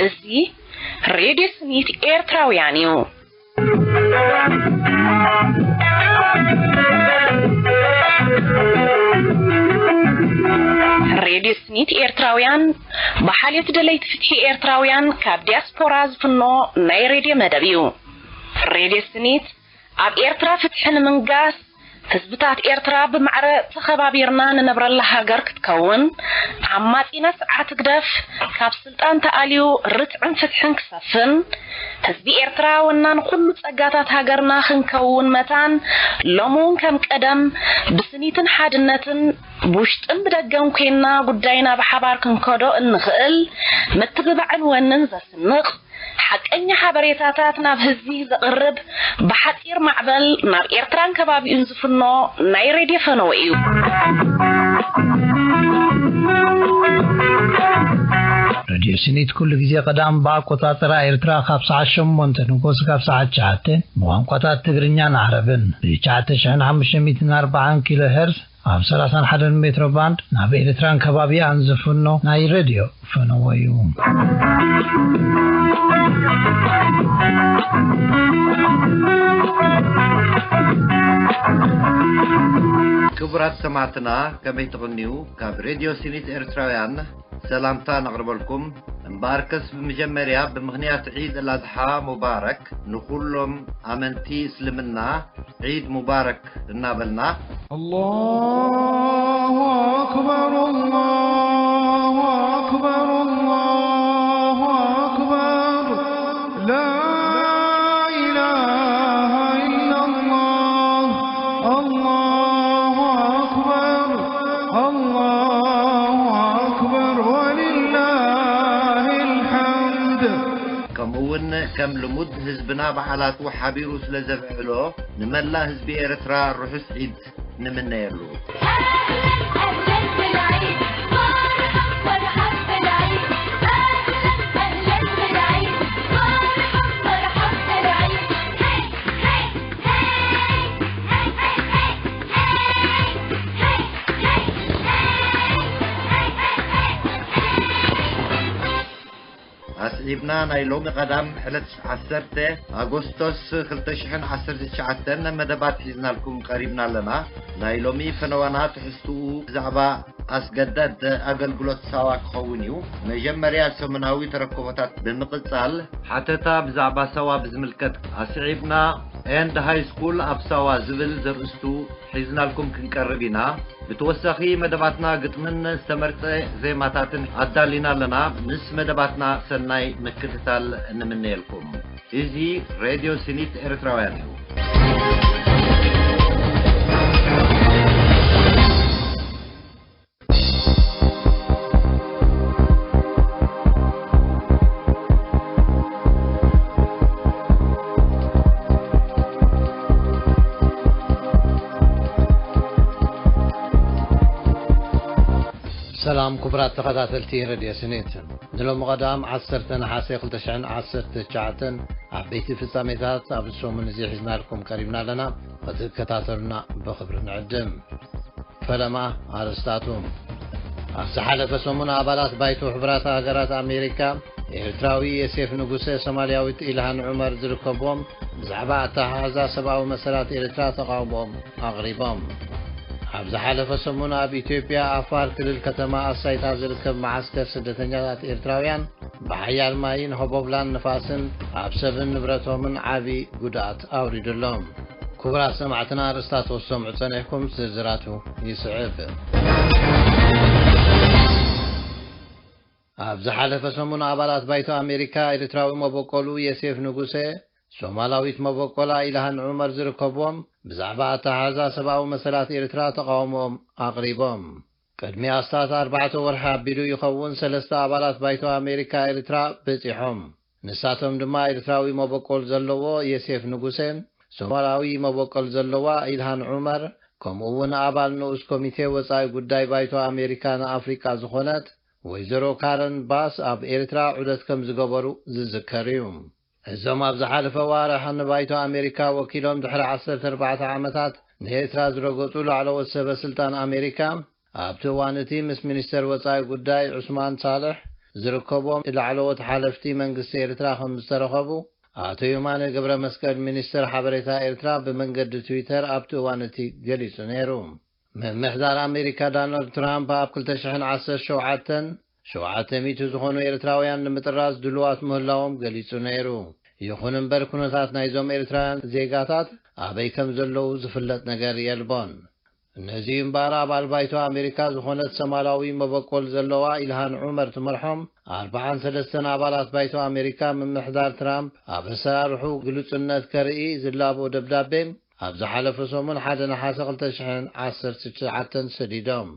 እዚ ሬድዮ ስኒት ኤርትራውያን እዩ። ሬድዮ ስኒት ኤርትራውያን ብሓልዮት ደለይቲ ፍትሒ ኤርትራውያን ካብ ዲያስፖራ ዝፍኖ ናይ ሬድዮ መደብ እዩ። ሬድዮ ስኒት ኣብ ኤርትራ ፍትሒ ንምንጋስ፣ ህዝብታት ኤርትራ ብማዕረ ተኸባቢርና ንነብረላ ሃገር ክትከውን፣ ዓማጺነት ስርዓት ህግደፍ ካብ ስልጣን ተኣልዩ ርትዕን ፍትሕን ክሰፍን፣ ህዝቢ ኤርትራ ወናን ኩሉ ጸጋታት ሃገርና ክንከውን መታን፣ ሎሚ እውን ከም ቀደም ብስኒትን ሓድነትን ብውሽጥን ብደገን ኮይንና ጉዳይና ብሓባር ክንከዶ እንኽእል ምትብባዕን ወንን ዘስንቕ ሓቀኛ ሓበሬታታት ናብ ህዝቢ ዘቕርብ ብሓጺር ማዕበል ናብ ኤርትራን ከባቢኡን ዝፍኖ ናይ ሬድዮ ፈነወ እዩ። ሬድዮ ስኒት ኩሉ ግዜ ቀዳም ብኣቆጻጽራ ኤርትራ ካብ ሰዓት ሸሞንተ ንጎስ ካብ ሰዓት ትሽዓተ ብቋንቋታት ትግርኛን ዓረብን ብ ትሽዓተ ሽሕን ሓሙሽተ ሚእትን ኣርባዓን ኪሎ ሄርዝ ኣብ ሰላሳን ሓደን ሜትሮ ባንድ ናብ ኤርትራን ከባቢኣን ዝፍኖ ናይ ሬድዮ ፈነወ እዩ። ክቡራት ሰማዕትና ከመይ ትቕንዩ? ካብ ሬድዮ ሲኒት ኤርትራውያን ሰላምታ ነቕርበልኩም። እምበኣርከስ ብምጀመርያ ብምኽንያት ዒድ ኣልኣድሓ ሙባረክ ንኹሎም ኣመንቲ እስልምና ዒድ ሙባረክ እናበልና الله أكبر الله أكبر الله أكبر لا إله إلا الله الله أكبر الله أكبر ولله الحمد ከምኡ እውን ከም ልሙድ ህዝብና በዓላቱ ሓቢሩ ስለ ዘብዕሎ ንመላእ ህዝቢ ኤርትራ ርሑስ ዒድ ንምነየሉ። ኣስዒብና ናይ ሎሚ ቀዳም ዕለት ዓሰርተ ኣጎስቶስ ክልተ ሽሕን ዓሰርተ ትሽዓተን መደባት ሒዝናልኩም ቀሪብና ኣለና። ናይ ሎሚ ፈነዋና ትሕዝትኡ ብዛዕባ ኣስገዳድ ኣገልግሎት ሳዋ ክኸውን እዩ። መጀመርያ ሰሙናዊ ተረክቦታት ብምቕጻል ሓተታ ብዛዕባ ሳዋ ብዝምልከት ኣስዒብና ኤንድ ሃይ ስኩል ኣብ ሳዋ ዝብል ዘርእስቱ ሒዝናልኩም ክንቀርብ ኢና። ብተወሳኺ መደባትና ግጥምን ዝተመርጸ ዜማታትን ኣዳሊና ኣለና። ምስ መደባትና ሰናይ ምክትታል ንምነየልኩም። እዚ ሬድዮ ሲኒት ኤርትራውያን እዩ። ሰላም ክቡራት ተኸታተልቲ ረድዮ ስኒት፣ ንሎሚ ቀዳም ዓሰርተ ነሓሰ ክልተ ሽሕን ዓሰርተ ትሽዓተን ዓበይቲ ፍጻሜታት ኣብዚ ሰሙን እዚ ሒዝናልኩም ቀሪብና ኣለና። ክትከታተሉና ብኽብሪ ንዕድም። ፈለማ ኣርእስታቱ። ኣብ ዝሓለፈ ሰሙን ኣባላት ባይቶ ሕቡራት ሃገራት ኣሜሪካ ኤርትራዊ የሴፍ ንጉሰ፣ ሶማልያዊት ኢልሃን ዑመር ዝርከብዎም ብዛዕባ ኣተሓሕዛ ሰብኣዊ መሰላት ኤርትራ ተቓውሞኦም ኣቕሪቦም። ኣብ ዝሓለፈ ሰሙን ኣብ ኢትዮጵያ ኣፋር ክልል ከተማ ኣሳይታ ዝርከብ መዓስከር ስደተኛታት ኤርትራውያን ብሓያል ማይን ሆቦብላን ንፋስን ኣብ ሰብን ንብረቶምን ዓቢ ጉድኣት ኣውሪዱሎም። ክቡራት ሰማዕትና ኣርእስታት ወሰምዑ ጸኒሕኩም ዝርዝራቱ ይስዕብ። ኣብ ዝሓለፈ ሰሙን ኣባላት ባይቶ ኣሜሪካ ኤርትራዊ መበቆሉ የሴፍ ንጉሰ፣ ሶማላዊት መበቆላ ኢልሃን ዑመር ዝርከብዎም ብዛዕባ ኣተሓሕዛ ሰብኣዊ መሰላት ኤርትራ ተቓውሞኦም ኣቕሪቦም። ቅድሚ ኣስታት ኣርባዕተ ወርሒ ኣቢሉ ይኸውን ሰለስተ ኣባላት ባይቶ ኣሜሪካ ኤርትራ በጺሖም። ንሳቶም ድማ ኤርትራዊ መበቆል ዘለዎ የሴፍ ንጉሰ፣ ሶማላዊ መበቆል ዘለዋ ኢልሃን ዑመር፣ ከምኡ እውን ኣባል ንኡስ ኮሚቴ ወጻኢ ጉዳይ ባይቶ ኣሜሪካ ንኣፍሪቃ ዝኾነት ወይዘሮ ካረን ባስ ኣብ ኤርትራ ዑደት ከም ዝገበሩ ዝዝከር እዩ። እዞም ኣብ ዝሓለፈ ዋርሕ ንባይቶ ኣሜሪካ ወኪሎም ድሕሪ ዓሰርተ ኣርባዕተ ዓመታት ንኤርትራ ዝረገጹ ላዕለዎት ሰበ ስልጣን ኣሜሪካ፣ ኣብቲ እዋን እቲ ምስ ሚኒስተር ወጻኢ ጉዳይ ዑስማን ሳልሕ ዝርከቦም ላዕለዎት ሓለፍቲ መንግስቲ ኤርትራ ከም ዝተረኸቡ፣ ኣቶ የማነ ገብረ መስቀል፣ ሚኒስተር ሓበሬታ ኤርትራ፣ ብመንገዲ ትዊተር ኣብቲ እዋን እቲ ገሊጹ ነይሩ። ምምሕዳር ኣሜሪካ ዶናልድ ትራምፕ ኣብ ክልተ ሽሕን ዓሰርተ ሸውዓተን ሸውዓተ ሚእቲ ዝኾኑ ኤርትራውያን ንምጥራዝ ድሉዋት ምህላዎም ገሊጹ ነይሩ። ይኹን እምበር፣ ኩነታት ናይዞም ኤርትራውያን ዜጋታት ኣበይ ከም ዘለዉ ዝፍለጥ ነገር የልቦን። ነዚ እምበኣር፣ ኣባል ባይቶ ኣሜሪካ ዝኾነት ሶማላዊ መበቆል ዘለዋ ኢልሃን ዑመር ትመርሖም ኣርባዓን ሰለስተን ኣባላት ባይቶ ኣሜሪካ፣ ምምሕዳር ትራምፕ ኣብ ኣሰራርሑ ግሉጽነት ከርኢ ዝላቦ ደብዳቤ ኣብ ዝሓለፈ ሰሙን ሓደ ነሓሰ ክልተ ሽሕን ዓሰርተ ትሽዓተን ሰዲዶም።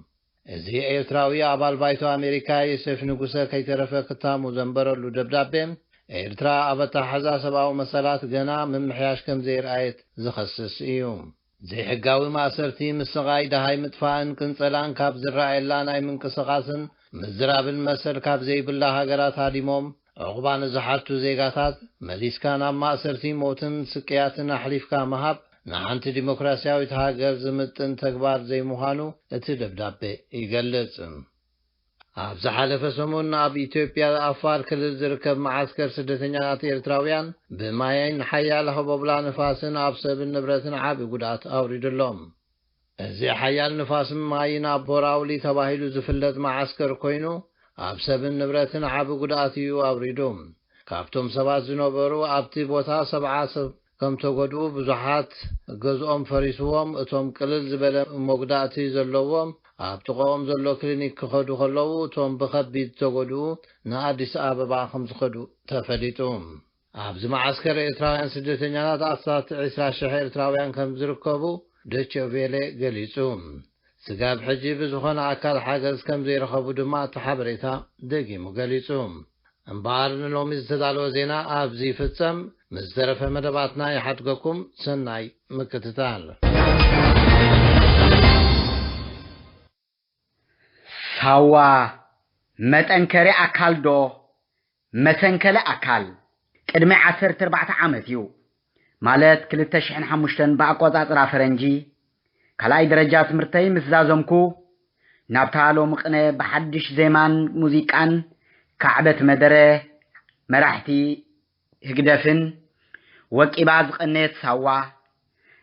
እዚ ኤርትራዊ ኣባል ባይቶ ኣሜሪካ ዮሴፍ ንጉሰ ከይተረፈ ክታሙ ዘንበረሉ ደብዳቤ፣ ኤርትራ ኣብ ኣተሓሕዛ ሰብኣዊ መሰላት ገና ምምሕያሽ ከም ዘየርኣየት ዝኸስስ እዩ። ዘይሕጋዊ ማእሰርቲ፣ ምስቓይ፣ ደሃይ ምጥፋእን ቅንጸላን ካብ ዝረኣየላ ናይ ምንቅስቓስን ምዝራብን መሰል ካብ ዘይብላ ሃገራት ሃዲሞም ዑቕባ ንዝሓቱ ዜጋታት መሊስካ ናብ ማእሰርቲ፣ ሞትን ስቅያትን ኣሕሊፍካ ምሃብ ንሓንቲ ዲሞክራስያዊት ሃገር ዝምጥን ተግባር ዘይምዃኑ እቲ ደብዳቤ ይገልጽ። ኣብ ዝሓለፈ ሰሙን ኣብ ኢትዮጵያ ኣፋር ክልል ዝርከብ መዓስከር ስደተኛታት ኤርትራውያን ብማይን ሓያል ህቦብላ ንፋስን ኣብ ሰብን ንብረትን ዓቢ ጉድኣት ኣውሪዱሎም። እዚ ሓያል ንፋስን ማይን ኣብ ቦራውሊ ተባሂሉ ዝፍለጥ መዓስከር ኮይኑ፣ ኣብ ሰብን ንብረትን ዓቢ ጉድኣት እዩ ኣውሪዱ። ካብቶም ሰባት ዝነበሩ ኣብቲ ቦታ ሰብዓ ሰብ ከም ተጎድኡ፣ ብዙሓት ገዝኦም ፈሪስዎም፣ እቶም ቅልል ዝበለ መጉዳእቲ ዘለዎም ኣብ ጥቓኦም ዘሎ ክሊኒክ ክኸዱ ከለዉ፣ እቶም ብኸቢድ ዝተጎድኡ ንኣዲስ ኣበባ ከም ዝኸዱ ተፈሊጡ። ኣብዚ መዓስከር ኤርትራውያን ስደተኛታት ኣስታት ዕስራ ሽሕ ኤርትራውያን ከም ዝርከቡ ዶቼ ቬለ ገሊጹ። ስጋብ ሕጂ ብዝኾነ ኣካል ሓገዝ ከም ዘይረኸቡ ድማ እቲ ሓበሬታ ደጊሙ ገሊጹ። እምበኣር ንሎሚ ዝተዳለወ ዜና ኣብዚ ይፍጸም። ምስ ዝተረፈ መደባትና ይሓድገኩም። ሰናይ ምክትታል። ሳዋ መጠንከሪ ኣካል ዶ መሰንከሊ ኣካል? ቅድሚ ዓሰርተ ኣርባዕተ ዓመት እዩ፣ ማለት ክልተ ሽሕን ሓሙሽተን ብኣቆጻጽራ ፈረንጂ፣ ካልኣይ ደረጃ ትምህርተይ ምስ ዛዘምኩ፣ ናብታ ሎሚ ቅነ ብሓድሽ ዜማን ሙዚቃን ካዕበት መደረ መራሕቲ ህግደፍን ወቂባ ዝቐነየት ሳዋ፣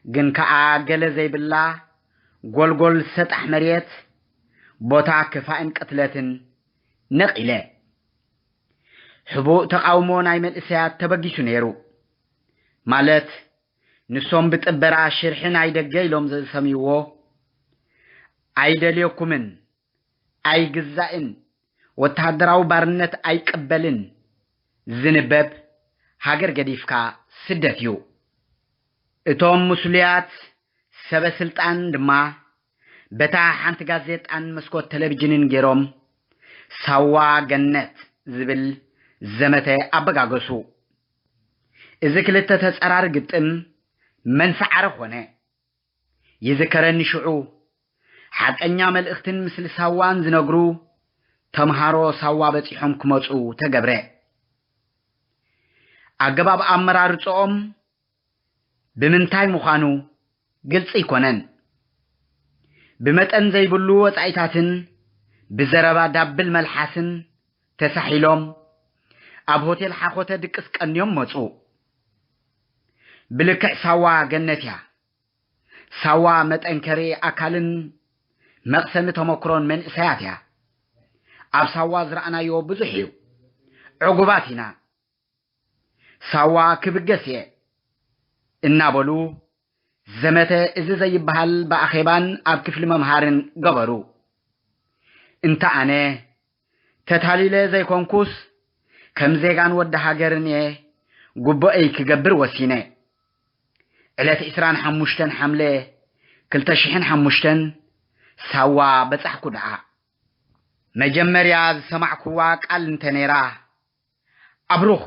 ግን ከኣ ገለ ዘይብላ ጎልጎል ሰጣሕ መሬት፣ ቦታ ክፋእን ቅትለትን ነቒለ። ሕቡእ ተቓውሞ ናይ መንእሰያት ተበጊሱ ነይሩ። ማለት፣ ንሶም ብጥበራ ሽርሒ ናይ ደገ ኢሎም ዝሰምይዎ፣ ኣይደልየኩምን፣ ኣይግዛእን፣ ወተሃደራዊ ባርነት ኣይቅበልን ዝንበብ፣ ሃገር ገዲፍካ ስደት እዩ። እቶም ምስሉያት ሰበ ስልጣን ድማ በታ ሓንቲ ጋዜጣን መስኮት ቴሌቪዥንን ገይሮም ሳዋ ገነት ዝብል ዘመተ ኣበጋገሱ። እዚ ክልተ ተጸራሪ ግጥም መንሰዓረ ኾነ። ይዝከረኒ ሽዑ ሓቀኛ መልእኽትን ምስሊ ሳዋን ዝነግሩ ተምሃሮ ሳዋ በጺሖም ክመጹ ተገብረ። ኣገባብ ኣመራርጽኦም ብምንታይ ምዃኑ ግልጺ ኣይኮነን። ብመጠን ዘይብሉ ወጻኢታትን ብዘረባ ዳብል መልሓስን ተሳሒሎም ኣብ ሆቴል ሓኾተ ድቅስ ቀንዮም መጹ። ብልክዕ ሳዋ ገነት እያ። ሳዋ መጠንከሪ ኣካልን መቕሰሚ ተመክሮን መንእሰያት እያ። ኣብ ሳዋ ዝረኣናዮ ብዙሕ እዩ። ዕጉባት ኢና። ሳዋ ክብገስ እየ እናበሉ ዘመተ እዚ ዘይበሃል ብኣኼባን ኣብ ክፍሊ መምሃርን ገበሩ። እንተ ኣነ ተታሊለ ዘይኮንኩስ፣ ከም ዜጋን ወዲ ሃገርን እየ ግቡአይ ክገብር ወሲነ። ዕለት ዕስራን ሓሙሽተን ሓምለ ክልተ ሽሕን ሓሙሽተን ሳዋ በጻሕኩ ደኣ። መጀመርያ ዝሰማዕኩዋ ቃል እንተ ነይራ፣ "ኣብሩኽ፣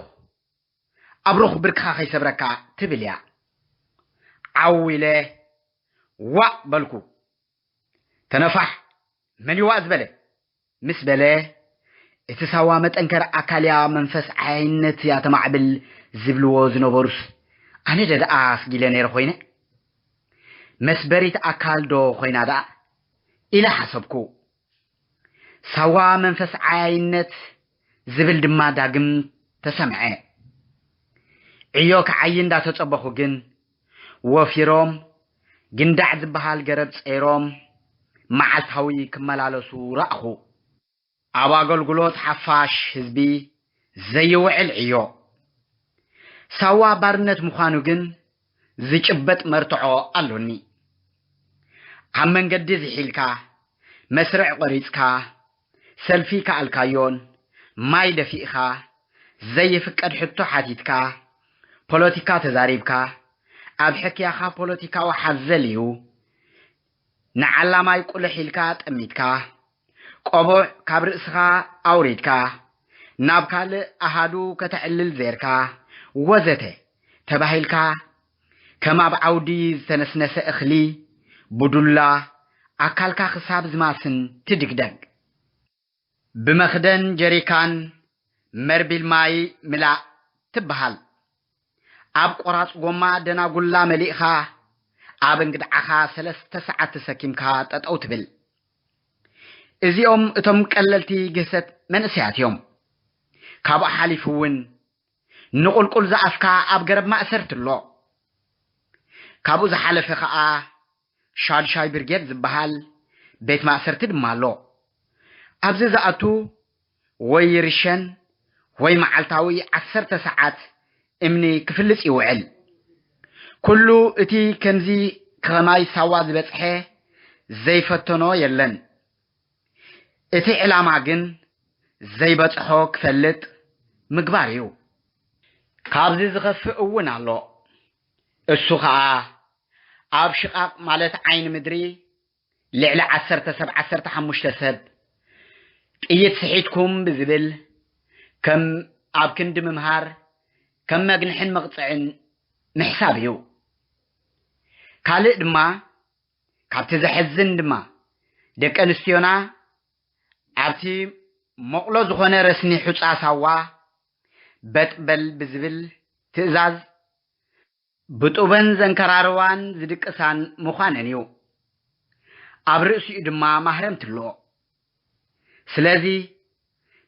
ኣብሩኽ ብርክኻ ከይሰብረካ" ትብል እያ። ዓው ኢለ ዋእ በልኩ። "ተነፋሕ፣ መን ይዋእ ዝበለ?" ምስ በለ፣ እቲ ሳዋ መጠንከሪ ኣካል እያ፣ መንፈስ ዓይነት እያ ተማዕብል፣ ዝብልዎ ዝነበሩስ ኣነ ደ ደኣ ኣስጊለ ነይረ ኮይነ? መስበሪት ኣካል ዶ ኮይና ደኣ? ኢለ ሓሰብኩ። ሳዋ መንፈስ ዓያይነት ዝብል ድማ ዳግም ተሰምዐ። ዕዮ ክዓዪ እንዳተጸበኹ ግን ወፊሮም ግንዳዕ ዝበሃል ገረብ ጸይሮም መዓልታዊ ክመላለሱ ረኣኹ። ኣብ ኣገልግሎት ሓፋሽ ህዝቢ ዘይውዕል ዕዮ። ሳዋ ባርነት ምዃኑ ግን ዝጭበጥ መርትዖ ኣሎኒ። ኣብ መንገዲ ዝሒልካ፣ መስርዕ ቆሪጽካ፣ ሰልፊ ከኣልካዮን ማይ ደፊእኻ፣ ዘይፍቀድ ሕቶ ሓቲትካ፣ ፖለቲካ ተዛሪብካ፣ ኣብ ሕክያኻ ፖለቲካዊ ሓዘል እዩ። ንዓላማይ ቁልሕ ኢልካ ጠሚትካ፣ ቆቡዕ ካብ ርእስኻ ኣውሪድካ፣ ናብ ካልእ ኣሃዱ ከተዕልል ዜርካ፣ ወዘተ ተባሂልካ፣ ከም ኣብ ዓውዲ ዝተነስነሰ እኽሊ ብዱላ ኣካልካ ክሳብ ዝማስን ትድግደግ። ብመኽደን ጀሪካን መርቢል ማይ ምላእ ትበሃል። ኣብ ቆራጽ ጎማ ደናጉላ መሊእኻ ኣብ እንግድዓኻ ሰለስተ ሰዓት ተሰኪምካ ጠጠው ትብል። እዚኦም እቶም ቀለልቲ ግህሰት መንእሰያት እዮም። ካብኡ ሓሊፉ እውን ንቑልቁል ዝኣፍካ ኣብ ገረብ ማእሰርቲ ኣሎ። ካብኡ ዝሓለፈ ኸኣ ሻድሻይ ብርጌድ ዝበሃል ቤት ማእሰርቲ ድማ ኣሎ። ኣብዚ ዝኣቱ ወይ ይርሸን ወይ መዓልታዊ ዓሰርተ ሰዓት እምኒ ክፍልጽ ይውዕል። ኩሉ እቲ ከምዚ ከማይ ሳዋ ዝበጽሐ ዘይፈተኖ የለን። እቲ ዕላማ ግን ዘይበጽሖ ክፈልጥ ምግባር እዩ። ካብዚ ዝኸፍእ እውን ኣሎ። እሱ ኸኣ ኣብ ሽቓቕ ማለት ዓይኒ ምድሪ ልዕሊ ዓሰርተ ሰብ፣ ዓሰርተ ሓሙሽተ ሰብ ጥይት ስሒትኩም ብዝብል ከም ኣብ ክንዲ ምምሃር ከም መግንሕን መቕጽዕን ምሕሳብ እዩ። ካልእ ድማ ካብቲ ዘሕዝን ድማ ደቂ ኣንስትዮና ኣብቲ መቑሎ ዝኾነ ረስኒ ሑጻ ሳዋ በጥ በል ብዝብል ትእዛዝ ብጡበን ዘንከራርዋን ዝድቅሳን ምዃነን እዩ። ኣብ ርእሲኡ ድማ ማህረምቲ ኣለዎ። ስለዚ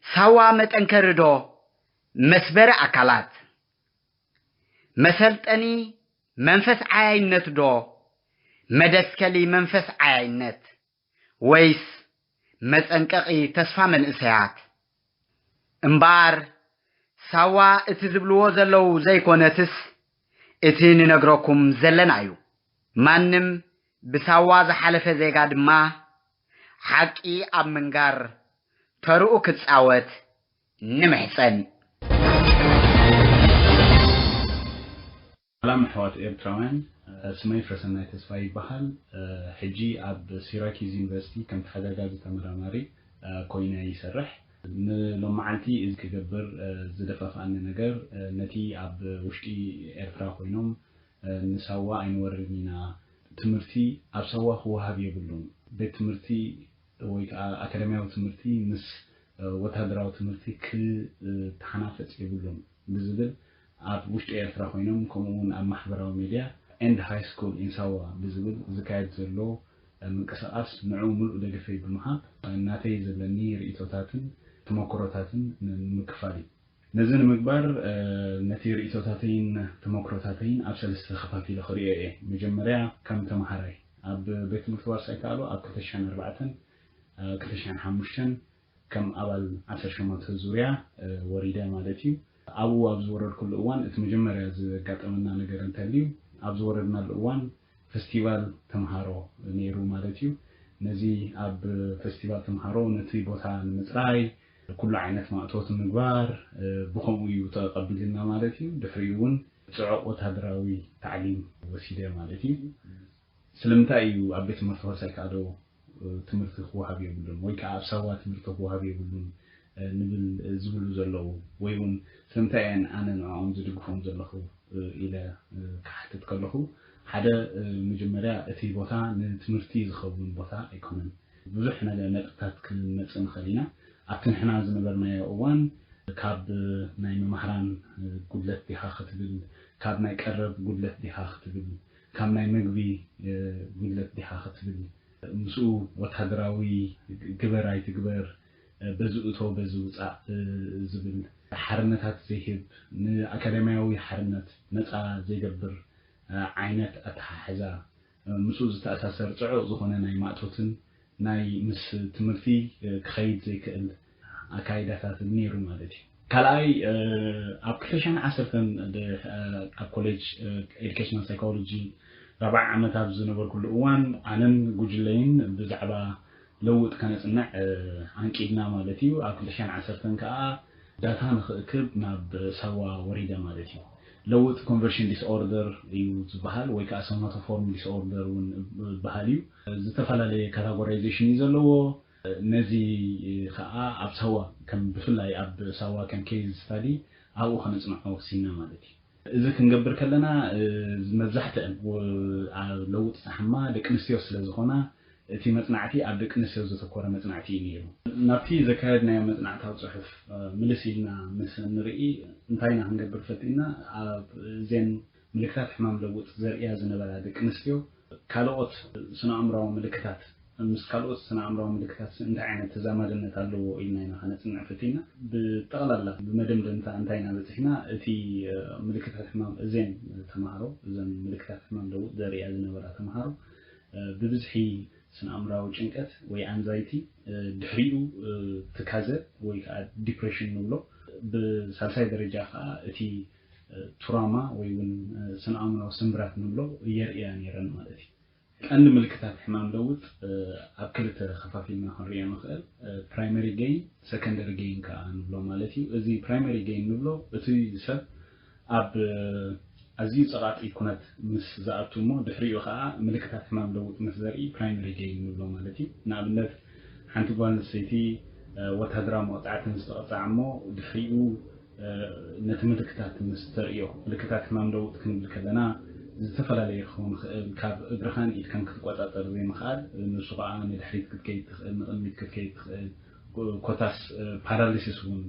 ሳዋ መጠንከሪ ዶ መስበሪ ኣካላት? መሰልጠኒ መንፈስ ዓያይነት ዶ መደስከሊ መንፈስ ዓያይነት? ወይስ መጸንቀቒ ተስፋ መንእሰያት? እምበኣር ሳዋ እቲ ዝብልዎ ዘለዉ ዘይኮነትስ እቲ ንነግረኩም ዘለና እዩ። ማንም ብሳዋ ዝሓለፈ ዜጋ ድማ ሓቂ ኣብ ምንጋር ተርኡ ክጻወት ንምሕጸን። ሰላም ኣሕዋት ኤርትራውያን፣ ስመይ ፍረሰናይ ተስፋ ይበሃል። ሕጂ ኣብ ሲራኪዝ ዩኒቨርሲቲ ከም ተሓጋጋዚ ተመራማሪ ኮይነ ይሰርሕ። ንሎመዓልቲ እዚ ክገብር ዝደፋፍኣኒ ነገር ነቲ ኣብ ውሽጢ ኤርትራ ኮይኖም ንሳዋ ኣይንወርድን ኢና፣ ትምህርቲ ኣብ ሳዋ ክወሃብ የብሉን፣ ቤት ትምህርቲ ወይ ከዓ ኣካዳሚያዊ ትምህርቲ ምስ ወታደራዊ ትምህርቲ ክተሓናፈፅ የብሉን ብዝብል ኣብ ውሽጢ ኤርትራ ኮይኖም ከምኡ እውን ኣብ ማሕበራዊ ሚድያ and high school in ሳዋ ብዝብል ዝካየድ ዘሎ ምንቅስቃስ ንዑ ሙሉእ ደገፈይ ብምሃብ ናተይ ዘለኒ ርእቶታትን ተመክሮታትን ንምክፋል እዩ። ነዚ ንምግባር ነቲ ርእቶታተይን ተመክሮታተይን ኣብ ሰለስተ ከፋፊለ ክሪኦ እየ። መጀመርያ ከም ተምሃራይ ኣብ ቤት ትምህርቲ ዋርሳይ ከኣሉ ኣብ ክልተ ሽሕን ኣርባዕተን ክልተ ሽሕን ሓሙሽተን ከም ኣባል ዓሰርተ ሸሞንተ ዙርያ ወሪደ ማለት እዩ። ኣብኡ ኣብ ዝወረድኩሉ እዋን እቲ መጀመርያ ዘጋጠመና ነገር እንተልዩ ኣብ ዝወረድናሉ እዋን ፈስቲቫል ተምሃሮ ነይሩ ማለት እዩ። ነዚ ኣብ ፈስቲቫል ተምሃሮ ነቲ ቦታ ንምፅራይ ኩሉ ዓይነት ማእቶት ምግባር ብከምኡ እዩ ተቐቢልና ማለት እዩ። ድሕሪኡ እውን ፅዑቕ ወታደራዊ ታዕሊም ወሲደ ማለት እዩ። ስለምንታይ እዩ ኣብ ቤት ትምህርቲ ወሳይ ከኣ ዶ ትምህርቲ ክወሃብ የብሉን ወይ ከዓ ኣብ ሳዋ ትምህርቲ ክወሃብ የብሉን ንብል ዝብሉ ዘለዉ ወይ እውን ስለምንታይ እየን ኣነ ንዕኦም ዝድግፎም ዘለኹ ኢለ ክሓትት ከለኹ ሓደ መጀመርያ እቲ ቦታ ንትምህርቲ ዝኸውን ቦታ ኣይኮነን። ብዙሕ ነገር ነጥብታት ክንመፅእ ንኽእል ኢና። ኣብቲ ንሕና ዝነበርናዮ እዋን ካብ ናይ መማህራን ጉድለት ዲኻ ክትብል፣ ካብ ናይ ቀረብ ጉድለት ዲኻ ክትብል፣ ካብ ናይ ምግቢ ጉድለት ዲኻ ክትብል፣ ምስኡ ወታደራዊ ግበር ኣይትግበር፣ በዚ እቶ በዚ ውፃእ ዝብል ሓርነታት ዘይህብ፣ ንኣካዳሚያዊ ሓርነት ነፃ ዘይገብር ዓይነት ኣተሓሕዛ፣ ምስኡ ዝተኣሳሰር ፅዑቕ ዝኾነ ናይ ማእቶትን ናይ ምስ ትምህርቲ ክኸይድ ዘይክእል ኣካይዳታትን ነይሩ ማለት እዩ። ካልኣይ ኣብ ክልተ ሽሕን ዓሰርተን ኣብ ኮሌጅ ኤዱኬሽናል ሳይኮሎጂ ራብዓ ዓመት ኣብ ዝነበርኩሉ እዋን ኣነን ጉጅለይን ብዛዕባ ለውጥ ከነፅንዕ ኣንቂድና ማለት እዩ። ኣብ ክልተ ሽሕን ዓሰርተን ከዓ ዳታ ንክእክብ ናብ ሳዋ ወሪደ ማለት እዩ። ለውጥ ኮንቨርሽን ዲስኦርደር እዩ ዝበሃል ወይ ከዓ ሶማቶፎርም ዲስኦርደር እውን ዝበሃል እዩ። ዝተፈላለየ ካታጎራይዜሽን እዩ ዘለዎ። ነዚ ከዓ ኣብ ሳዋ ከም ብፍላይ ኣብ ሳዋ ከም ኬዝ ስታዲ ኣብኡ ከነፅንዖ ወሲና ማለት እዩ። እዚ ክንገብር ከለና መብዛሕትአን ለውጥ ዝፀሓማ ደቂ ኣንስትዮ ስለ ዝኾና እቲ መፅናዕቲ ኣብ ደቂ ኣንስትዮ ዘተኮረ መፅናዕቲ እዩ ነይሩ። ናብቲ ዘካየድናዮ መፅናዕታዊ ፅሑፍ ምልስ ኢልና ምስ ንርኢ እንታይ ኢና ክንገብር ፈቲና ኣብ እዘን ምልክታት ሕማም ለውጥ ዘርእያ ዝነበራ ደቂ ኣንስትዮ ካልኦት ስነ ኣእምራዊ ምልክታት ምስ ካልኦት ስነ ኣእምራዊ ምልክታት እንታይ ዓይነት ተዛማድነት ኣለዎ ኢልና ኢና ከነፅንዕ ፈቲና። ብጠቕላላ ብመደምደምታ እንታይ ኢና በፂሕና? እቲ ምልክታት ሕማም እዘን ተምሃሮ እዘን ምልክታት ሕማም ለውጥ ዘርእያ ዝነበራ ተምሃሮ ብብዝሒ ስነ ኣእምራዊ ጭንቀት ወይ ኣንዛይቲ፣ ድሕሪኡ ትካዘ ወይ ከዓ ዲፕሬሽን ንብሎ፣ ብሳልሳይ ደረጃ ከዓ እቲ ትራማ ወይ እውን ስነ ኣእምራዊ ስምብራት ንብሎ የርእያ ነይረን ማለት እዩ። ቀንዲ ምልክታት ሕማም ለውጥ ኣብ ክልተ ከፋፊልና ክንሪኦ ንኽእል፣ ፕራይመሪ ጌይን፣ ሰከንደሪ ጌይን ከዓ ንብሎ ማለት እዩ። እዚ ፕራይመሪ ጌይን ንብሎ እቲ ሰብ ኣብ ኣዝዩ ጸቓጢ ኩነት ምስ ዝኣቱ እሞ ድሕሪኡ ከዓ ምልክታት ሕማም ለውጥ ምስ ዘርኢ ፕራይመሪ ጌይን ንብሎ ማለት እዩ። ንኣብነት ሓንቲ ጓል ኣንስተይቲ ወታደራዊ መቕጻዕቲ ምስ ተቐጽዓ እሞ ድሕሪኡ ነቲ ምልክታት ምስ ተርእዮ፣ ምልክታት ሕማም ለውጥ ክንብል ከለና ዝተፈላለየ ክኸውን ይኽእል። ካብ እግርኻን ኢድካን ክትቆጻጸር ዘይምኽኣል፣ ንሱ ከዓ ንድሕሪት ክትከይድ ትኽእል፣ ንቕድሚት ክትከይድ ትኽእል። ኮታስ ፓራሊሲስ እውን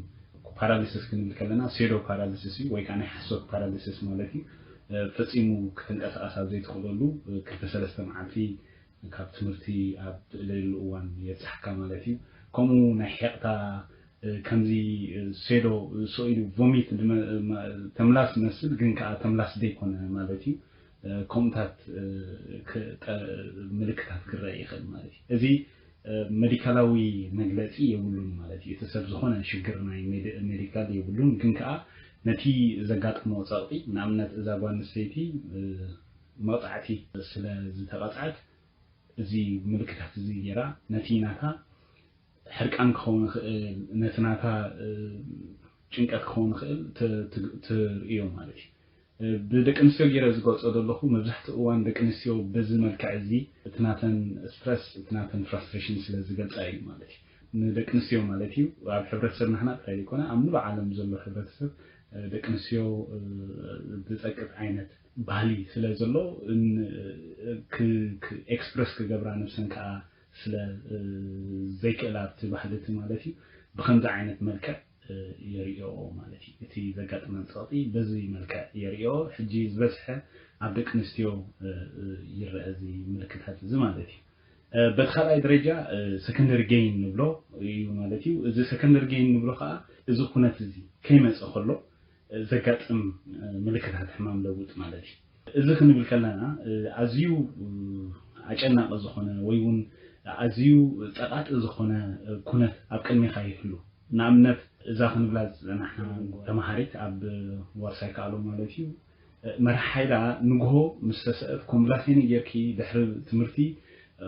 ፓራሊሲስ ክንብል ከለና ሴዶ ፓራሊሲስ እዩ ወይ ከዓ ናይ ሓሶት ፓራሊሲስ ማለት እዩ። ፈፂሙ ክትንቀሳቀስ ኣብ ዘይትኽእለሉ ክልተ ሰለስተ መዓልቲ ካብ ትምህርቲ ኣብ ትእለየሉ እዋን የብፅሓካ ማለት እዩ። ከምኡ ናይ ሒቕታ ከምዚ ሴዶ ስኢሉ ቮሚት ተምላስ መስል ግን ከዓ ተምላስ ዘይኮነ ማለት እዩ። ከምኡታት ምልክታት ክረአ ይኽእል ማለት እዩ። እዚ መዲካላዊ መግለፂ የብሉን ማለት እዩ። እቲ ሰብ ዝኾነ ሽግር ናይ ሜዲካል የብሉን፣ ግን ከዓ ነቲ ዘጋጠሞ ፀቕጢ ንኣብነት እዛ ጓል ኣንስተይቲ መቕፃዕቲ ስለ ዝተቐፅዐት እዚ ምልክታት እዚ ገይራ ነቲ ናታ ሕርቃን ክኸውን ይኽእል፣ ነቲ ናታ ጭንቀት ክኸውን ይኽእል ትርእዮ ማለት እዩ። ብደቂ ኣንስትዮ ገይረ ዝገልፆ ዘለኹ መብዛሕትኡ እዋን ደቂ ኣንስትዮ በዚ መልክዕ እዚ እቲ ናተን ስትረስ እቲ ናተን ፍራስትሬሽን ስለ ዝገልፃ እዩ ማለት እዩ። ንደቂ ኣንስትዮ ማለት እዩ ኣብ ሕብረተሰብ ናህና ጥራይ ዘይኮነ ኣብ ሙሉእ ዓለም ዘሎ ሕብረተሰብ ደቂ ኣንስትዮ ዝፀቅጥ ዓይነት ባህሊ ስለ ዘሎ ኤክስፕረስ ክገብራ ነብሰን ከዓ ስለ ዘይክእላ ኣብቲ ባህሊ እቲ ማለት እዩ ብከምዚ ዓይነት መልክዕ የርእዮ ማለት እዩ። እቲ ዘጋጥመን ፀቕጢ በዚ መልክዕ የርእዮ። ሕጂ ዝበዝሐ ኣብ ደቂ ኣንስትዮ ይረአ እዚ ምልክታት እዚ ማለት እዩ። በቲ ካልኣይ ደረጃ ሰከንደሪ ጌይን ንብሎ እዩ ማለት እዩ። እዚ ሰከንደሪ ጌይን ንብሎ ከዓ እዚ ኩነት እዚ ከይመፀ ከሎ ዘጋጥም ምልክታት ሕማም ለውጥ ማለት እዩ። እዚ ክንብል ከለና ኣዝዩ ኣጨናቂ ዝኾነ ወይ እውን ኣዝዩ ፀቓጢ ዝኾነ ኩነት ኣብ ቅድሚኻ ይህሉ። ንኣብነት እዛ ክንብላ ዝፀናሕና ተምሃሪት ኣብ ዋርሳይ ከኣሎ ማለት እዩ መራሕ ሓይላ ንግሆ ምስ ተሰእት ኮምብላሴኒ ጌርኪ ድሕሪ ትምህርቲ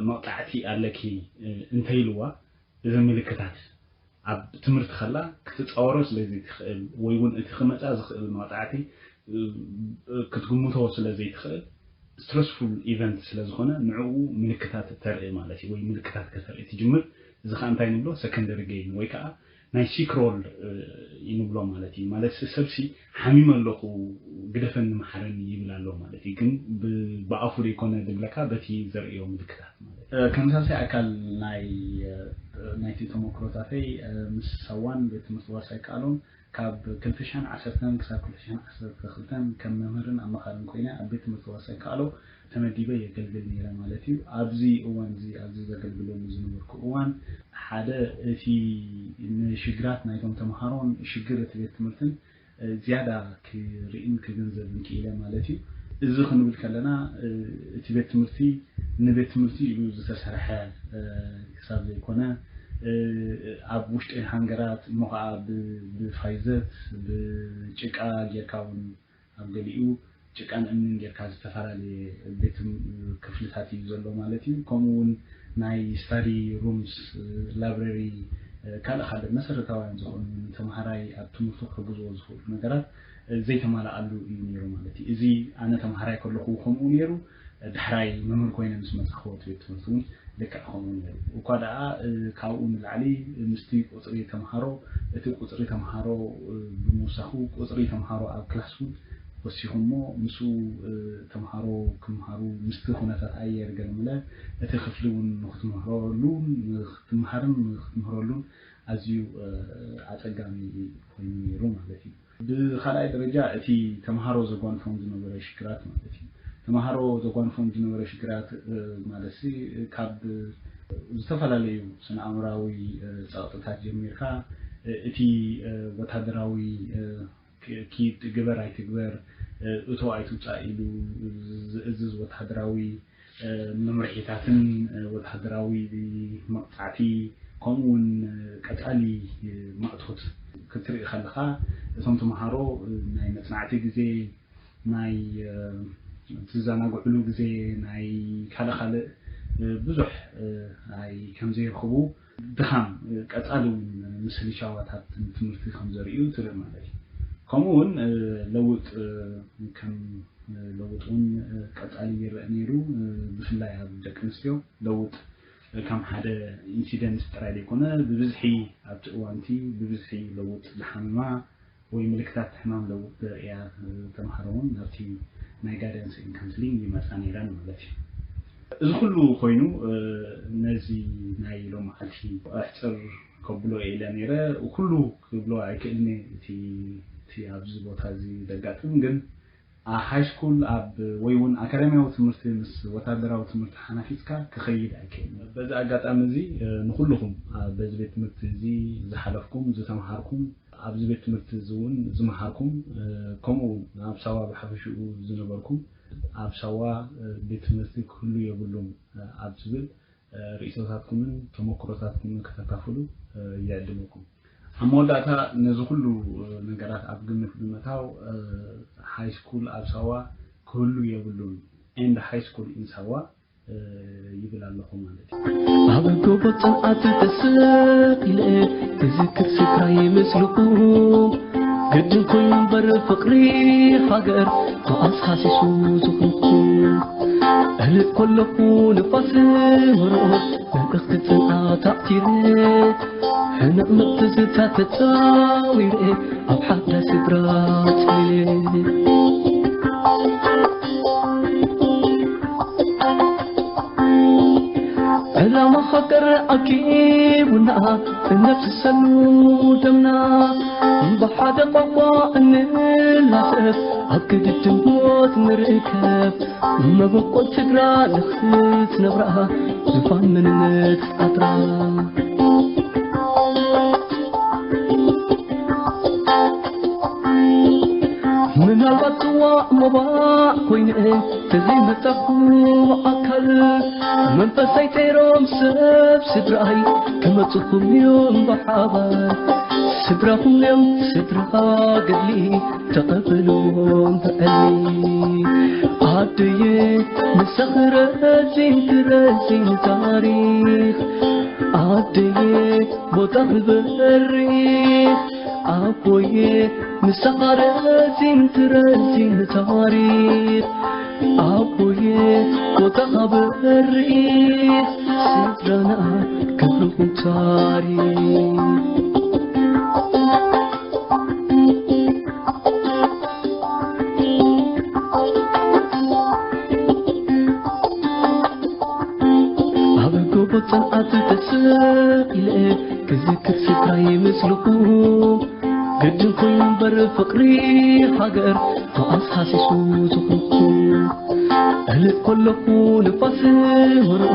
መቕፃዕቲ ኣለኪ እንተይልዋ እዚ ምልክታት ኣብ ትምህርቲ ከላ ክትፃወሮ ስለ ዘይትኽእል ወይ እውን እቲ ክመፃ ዝኽእል መቕፃዕቲ ክትግምቶ ስለ ዘይትኽእል ስትረስፉል ኢቨንት ስለ ዝኾነ ንዕኡ ምልክታት ተርኢ ማለት እዩ ወይ ምልክታት ከተርኢ ትጅምር። እዚ ከዓ እንታይ ንብሎ ሰከንደሪ ጌይን ወይ ከዓ ናይ ሲክሮል ይንብሎ ማለት እዩ። ማለት ሰብሲ ሓሚመ ኣለኹ ግደፈኒ መሓረኒ ይብል ኣሎ ማለት እዩ። ግን ብኣፉ ዘይኮነ ዝብለካ በቲ ዘርእዮ ምልክታት ማለት እዩ። ተመሳሳይ ኣካል ናይ ናይቲ ተመክሮታተይ፣ ምስ ሳዋን ቤት ትምህርቲ ዋርሳይ ከኣሎን ካብ ክልተ ሽሕን ዓሰርተን ክሳብ ክልተ ሽሕን ዓሰርተ ክልተን ከም መምህርን ኣማኻርን ኮይነ ኣብ ቤት ትምህርቲ ዋርሳይ ከኣሎ ተመዲበ የገልግል ነይረ ማለት እዩ። ኣብዚ እዋን እዚ ኣብዚ ዘገልግለሉ ዝነበርኩ እዋን ሓደ እቲ ንሽግራት ናይቶም ተምሃሮን ሽግር እቲ ቤት ትምህርትን ዝያዳ ክርእን ክግንዘብን ክኢለ ማለት እዩ። እዚ ክንብል ከለና እቲ ቤት ትምህርቲ ንቤት ትምህርቲ ኢሉ ዝተሰርሐ ክሳብ ዘይኮነ ኣብ ውሽጢ ሃንገራት እሞ ከዓ ብፋይዘት ብጭቃ ጌርካ እውን ኣብ ገሊኡ ጭቃን እምንን ጌርካ ዝተፈላለየ ቤት ክፍልታት እዩ ዘሎ ማለት እዩ። ከምኡ እውን ናይ ስታዲ ሩምስ፣ ላይብረሪ፣ ካልእ ካልእ መሰረታውያን ዝኾኑ ንተምሃራይ ኣብ ትምህርቱ ክሕግዝዎ ዝኽእሉ ነገራት ዘይተማልኣሉ እዩ ነይሩ ማለት እዩ። እዚ ኣነ ተምሃራይ ከለኹ ከምኡ ነይሩ። ዳሕራይ መምህር ኮይነ ምስ መጻኹ እቲ ቤት ትምህርቲ እውን ልክዕ ከምኡ ነይሩ። እኳ ደኣ ካብኡ ንላዕሊ ምስቲ ቁፅሪ ተምሃሮ እቲ ቁፅሪ ተምሃሮ ብምውሳኹ ቁፅሪ ተምሃሮ ኣብ ክላስ እውን ወሲኹ እሞ ምስኡ ተምሃሮ ክምሃሩ ምስቲ ኩነታት ኣየር ገለመለ እቲ ክፍሊ እውን ንክትምህረሉን ንክትምሃርን ንክትምህረሉን ኣዝዩ ኣፀጋሚ ኮይኑ ነይሩ ማለት እዩ። ብኻልኣይ ደረጃ እቲ ተምሃሮ ዘጓንፎም ዝነበረ ሽግራት ማለት እዩ። ተምሃሮ ዘጓንፎም ዝነበረ ሽግራት ማለት ካብ ዝተፈላለዩ ስነ ኣእምራዊ ፀቕጥታት ጀሚርካ እቲ ወታደራዊ ኪድ ግበር ኣይትግበር እቶ ኣይትውፃእ ኢሉ ዝእዝዝ ወታደራዊ መምርሒታትን ወታደራዊ መቕፃዕቲ ከምኡ እውን ቀፃሊ ማእቶት ክትርኢ ከለካ እቶም ተምሃሮ ናይ መፅናዕቲ ግዜ ናይ ዝዘናግዕሉ ግዜ ናይ ካልእ ካልእ ብዙሕ ኣይ ከምዘይረኽቡ ድኻም ቀፃሊ እውን ምስሊ ሻዋታት ትምህርቲ ከምዘርእዩ ትርኢ ማለት እዩ። ከምኡ እውን ለውጥ ከም ለውጥ እውን ቀፃሊ ይረአ ነይሩ። ብፍላይ ኣብ ደቂ ኣንስትዮ ለውጥ ከም ሓደ ኢንሲደንት ጥራይ ዘይኮነ ብብዝሒ ኣብቲ እዋንቲ ብብዝሒ ለውጥ ዝሓመማ ወይ ምልክታት ሕማም ለውጥ ዘርእያ ተምሃሮ እውን ናብቲ ናይ ጋይዳንስ ኢን ካውንስሊንግ ይመፃ ነይረን ማለት እዩ። እዚ ኩሉ ኮይኑ ነዚ ናይ ሎመዓልቲ ኣሕፅር ከብሎ ኢለ ነይረ። ኩሉ ክብሎ ኣይክእልኒ እቲ ኣብዚ ቦታ እዚ ዘጋጥም ግን ሃይ ስኩል ኣብ ወይ እውን ኣካዳሚያዊ ትምህርቲ ምስ ወታደራዊ ትምህርቲ ሓናፊፅካ ክኸይድ ኣይክእልን። በዚ ኣጋጣሚ እዚ ንኩልኹም በዚ ቤት ትምህርቲ እዚ ዝሓለፍኩም ዝተምሃርኩም ኣብዚ ቤት ትምህርቲ እዚ እውን ዝመሃርኩም ከምኡ እውን ኣብ ሳዋ ብሓፈሽኡ ዝነበርኩም ኣብ ሳዋ ቤት ትምህርቲ ክህሉ የብሉን ኣብ ዝብል ርእይቶታትኩምን ተመክሮታትኩምን ከተካፍሉ ይዕድመኩም። ኣብ መወዳእታ ነዚ ኩሉ ነገራት ኣብ ግምት ብምእታው ሃይ ስኩል ኣብ ሳዋ ክህሉ የብሉን and high school in ሳዋ ይብል ኣለኹ ማለት እዩ። ኣብ ጎቦ ጽንዓት ተሰቒለ ክዝክር ስድራይ ምስልኹ ግድን ኮይኑ እምበር ፍቕሪ ሃገር መዓስ ሃሲሱ ዝኾንኩ እልእ ከለኹ ንፋስ መርኦ መልእኽቲ ጽንዓት ኣዕቲረ ሕንቕንቕ ትዝታ ተጻዊረ ኣብ ሓዳ ስድራ ጽሊለ ዕላማ ሃገር ኣኪቡና እነፍስሰሉ ደምና ብሓደ ቋንቋ እንላሰፍ ኣብ ግድድን ሞት ንርከብ መበቆል ስድራ ንኽትነብራ ዝፋን መንነት ኣጥራ ምናልባት ጽዋእ መባእ ኮይነ ተዘይመጻኹ ኣካል መንፈሰይ ጠይሮም ሰብ ስድራይ ክመጽኹም እዮም ብሓባር ስድራኹም እዮም ስድራ ገድሊ ተቐበልዎም ብዕሊ ኣደየ ንሰኽረዚን ትረዚን ታሪኽ ኣደየ ቦታ ክበሪኽ ኣቦየ ንሰኻ ረዚን ትረዚን ታሪኽ ኣቦየ ቦታ ክበሪኽ ስድራና ክብርኹም ታሪኽ ጽንዓት ተሰቒለ ክዝክር ስድራይ ምስልኹ፣ ግድን ኮይኑ እምበር ፍቕሪ ሃገር መዓስ ሃሲሱ ዝኹርኩ። እልእ ከለኹ ንፋስ ወርኦ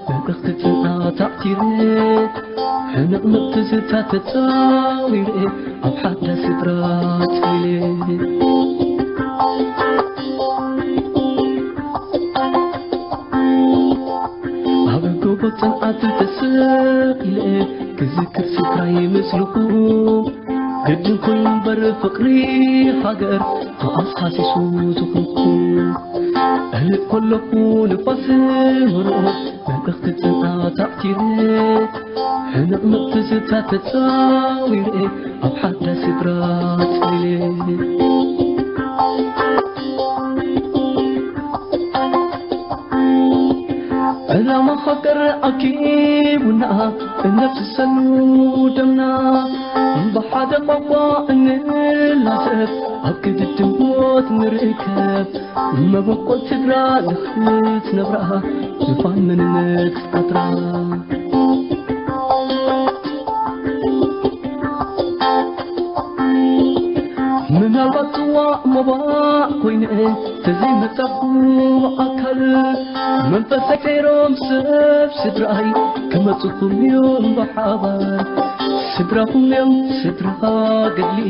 መልእኽቲ ጽንዓት ኣዕቲረ፣ ሕንቕንቕ ትዝታ ተጻዊረ ኣብ ሓዳስ ስድራ ጽሊለ። ኣብ ጎቦ ጽንዓት ተሰቒለ ክዝክር ስድራይ ምስልኹ፣ ግድን ኮይኑ እምበር ፍቕሪ ሃገር መዓስ ሃሲሱ ዝኹርኩ። እልእ ከለኹ ንፋስ ወርኦ መልእኽቲ ጽንዓት ኣዕቲረ፣ ሕንቕንቕ ትዝታ ተጻዊረ ኣብ ሓዳስ ስድራ ጽሊለ። ዕላማ ሃገር ኣኪቡና እነፍስሰሉ ደምና፣ ብሓደ ቋንቋ እንላሰፍ ኣብ ግድድ ሞት ንርከብ። መበቆል ስድራ ንኽትነብራ ዙፋን መንነት ክትዓትራ። ምናልባት ጽዋእ ሞባእ ኮይነ ተዘይመጻኹ ኣካል፣ መንፈሰይ ገይሮም ሰብ ስድራይ ክመጹኹም እዮም ብሓባር። ስድራኹም እዮም ስድራ ገድሊ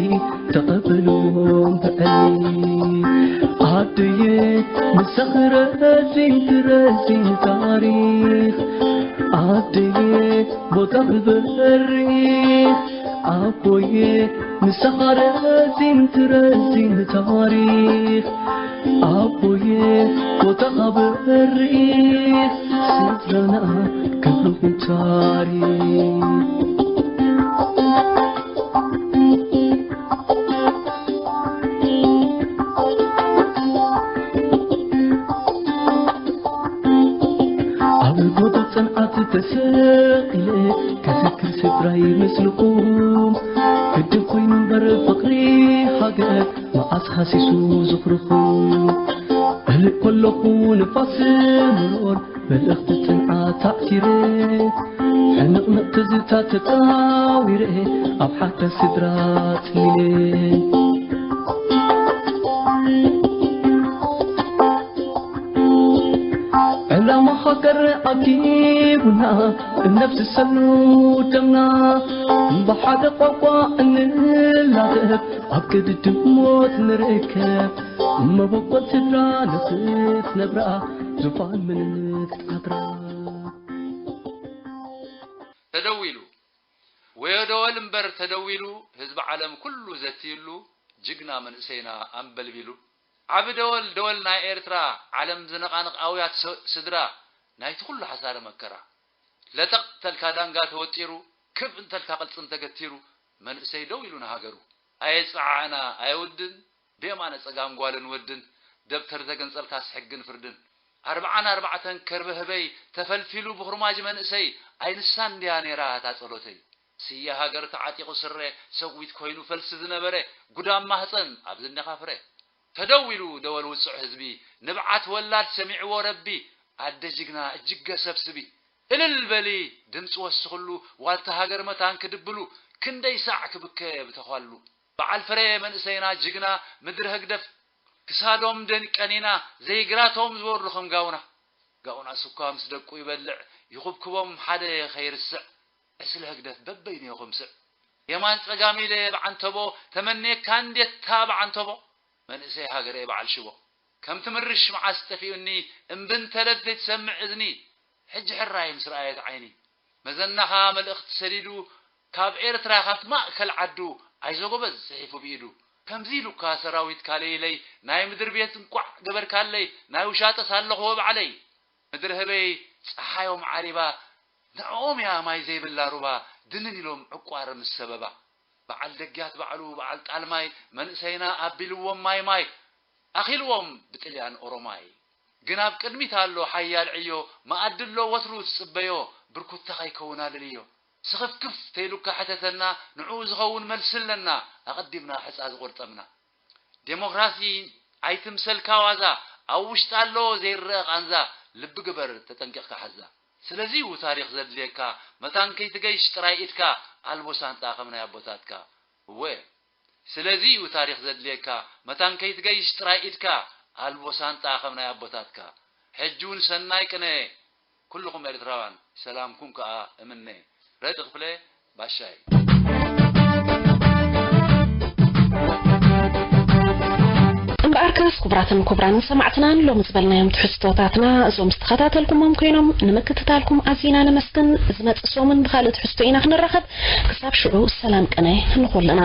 ተቐበልዎም ብዕሊ። ኣደየ ንሰኺ ረዚን ትረዚን ታሪኽ፣ ኣደየ ቦታ ክበርህ፣ ኣቦየ ንሰኻ ረዚን ትረዚን ታሪኽ፣ ኣቦየ ቦታኻ በርህ፣ ስድራና ክብርኹም ታሪኽ። ኣብ ጎቦ ጽንዓት ተሰቒለ ከዘክር ስድራይ ምስልኹም፣ ግድን ኮይኑ እምበር ፍቕሪ ሃገር መዓስ ሃሲሱ ዝኽርኹም። እልእ ከለኹ ንፋስ ምሮን መልእኽቲ ጽንዓት ኣዕቲረ፣ ሕንቕንቕ ትዝታ ተጻዊረ ኣብ ሓዳስ ስድራ ጽሊለ። ዕላማ ሃገር ኣኪቡና እነፍስሰሉ ደምና፣ ብሓደ ቋንቋ እንላተፍ ኣብ ግድድ ሞት ንርከብ። መበቆል ስድራ ንኽትነብራ ዙፋን መንነት ክትዓትራ። ተደዊሉ ወዮ ደወል እምበር ተደዊሉ፣ ህዝቢ ዓለም ኩሉ ዘትይሉ፣ ጅግና መንእሰይና ኣንበልቢሉ። ዓቢ ደወል፣ ደወል ናይ ኤርትራ፣ ዓለም ዘነቓንቕ ኣውያት ስ-፣ ስድራ ናይቲ ኩሉ ሓሳረ መከራ። ለጠቕ እንተልካ ዳንጋ ተወጢሩ፣ ክብ እንተልካ ቅልጽም ተገቲሩ፣ መንእሰይ ደው ኢሉ ንሃገሩ። ኣየጸዓዕና ኣየውድን፣ ብየማነ ጸጋም ጓልን ወድን፣ ደብተር ዘገንጸልካስ ሕግን ፍርድን። ኣርብዓን ኣርባዕተን ከርበ ህበይ ተፈልፊሉ ብኹርማጅ መንእሰይ፣ ኣይንሳን ድያ ነይራ እታ ጸሎተይ? ስየ ሃገር ተዓጢቑ ስረ፣ ሰዊት ኮይኑ ፈልሲ ዝነበረ፣ ጉዳም ማህጸን ኣብዚ እኒኻ ፍረ። ተደዊሉ ደወል ውጹዕ ህዝቢ፣ ንብዓት ወላድ ሰሚዕዎ ረቢ፣ ኣደ ጅግና እጅገ ሰብስቢ። እልል በሊ ድምጺ ወስኽሉ፣ ዋልታ ሃገር መታን ክድብሉ፣ ክንደይ ሳዕ ክብከ ብተዃሉ። በዓል ፍረ መንእሰይና ጅግና ምድሪ ህግደፍ፣ ክሳዶም ደን ቀኒና፣ ዘይግራቶም ዝበሩ ከም ጋውና። ጋውናስ እኳ ምስ ደቁ ይበልዕ፣ ይኹብክቦም ሓደ ከይርስዕ። ዕስለ ህግደፍ በበይኑ ይኹምስዕ። የማን ጸጋም ኢለ ብዓንተቦ፣ ተመኔካ እንዴታ ብዓንተቦ። መንእሰይ ሃገረይ በዓል ሽቦ። ከም ትምርሽ መዓስ ጠፊኡኒ፣ እምቢ እንተለት ዘይትሰምዕ እዝኒ። ሕጂ ሕራይ ምስ ረኣየት ዓይኒ። መዘናኻ መልእኽቲ ሰዲዱ፣ ካብ ኤርትራ፣ ካብቲ ማእከል ዓዱ፣ ኣይዞ ጎበዝ ጽሒፉ ብኢዱ። ከምዚ ኢሉካ ሰራዊት ካለይለይ፣ ናይ ምድሪ ቤት እንቋዕ ገበርካለይ፣ ናይ ውሻጠስ ኣለኽዎ ባዕለይ። ምድሪ ህበይ ጸሓዮም ዓሪባ፣ ንዕኦም እያ ማይ ዘይብላ ሩባ፣ ድንን ኢሎም ዕቋር ምስ ሰበባ። በዓል ደግያት ባዕሉ፣ በዓል ጣልማይ፣ መንእሰይና ኣቢልዎም ማይ ማይ፣ ኣኺልዎም ብጥልያን ኦሮማይ። ግን ኣብ ቅድሚት ኣሎ ሓያል ዕዮ፣ መኣዲ ኣሎ ወትሩ ትጽበዮ፣ ብርኩታ ከይከውን ኣለልዮ። ስኽፍክፍ ተይሉካ ሕተተና፣ ንዕኡ ዝኸውን መልሲ ኣለና፣ ኣቐዲምና ሕጻ ዝቖርጠምና። ዴሞክራሲ ኣይትምሰልካ ዋዛ፣ ኣብ ውሽጣ ኣሎ ዘይረኣ ቃንዛ፣ ልቢ ግበር ተጠንቂቕካ ሓዛ። ስለዚ እዩ ታሪኽ ዘድልየካ፣ መታን ከይትገይሽ ጥራይ ኢድካ፣ ኣልቦ ሳንጣ ከም ናይ ኣቦታትካ። እወ፣ ስለዚ እዩ ታሪኽ ዘድልየካ፣ መታን ከይትገይሽ ጥራይ ኢድካ፣ ኣልቦ ሳንጣ ከም ናይ ኣቦታትካ። ሕጂ እውን ሰናይ ቅነ፣ ኩልኹም ኤርትራውያን ሰላምኩም ከኣ እምነ። ረጢ ክፍለ ባሻይ። እምበኣርከስ ክቡራትን ክቡራን ሰማዕትናን ሎሚ ዝበልናዮም ትሕዝቶታትና እዞም ዝተኸታተልኩሞም ኮይኖም ንምክትታልኩም ኣዚና ነመስግን። ዝመጽእ ሰሙን ብኻልእ ትሕዝቶ ኢና ክንራኸብ። ክሳብ ሽዑ ሰላም ቅነ ንኹልና።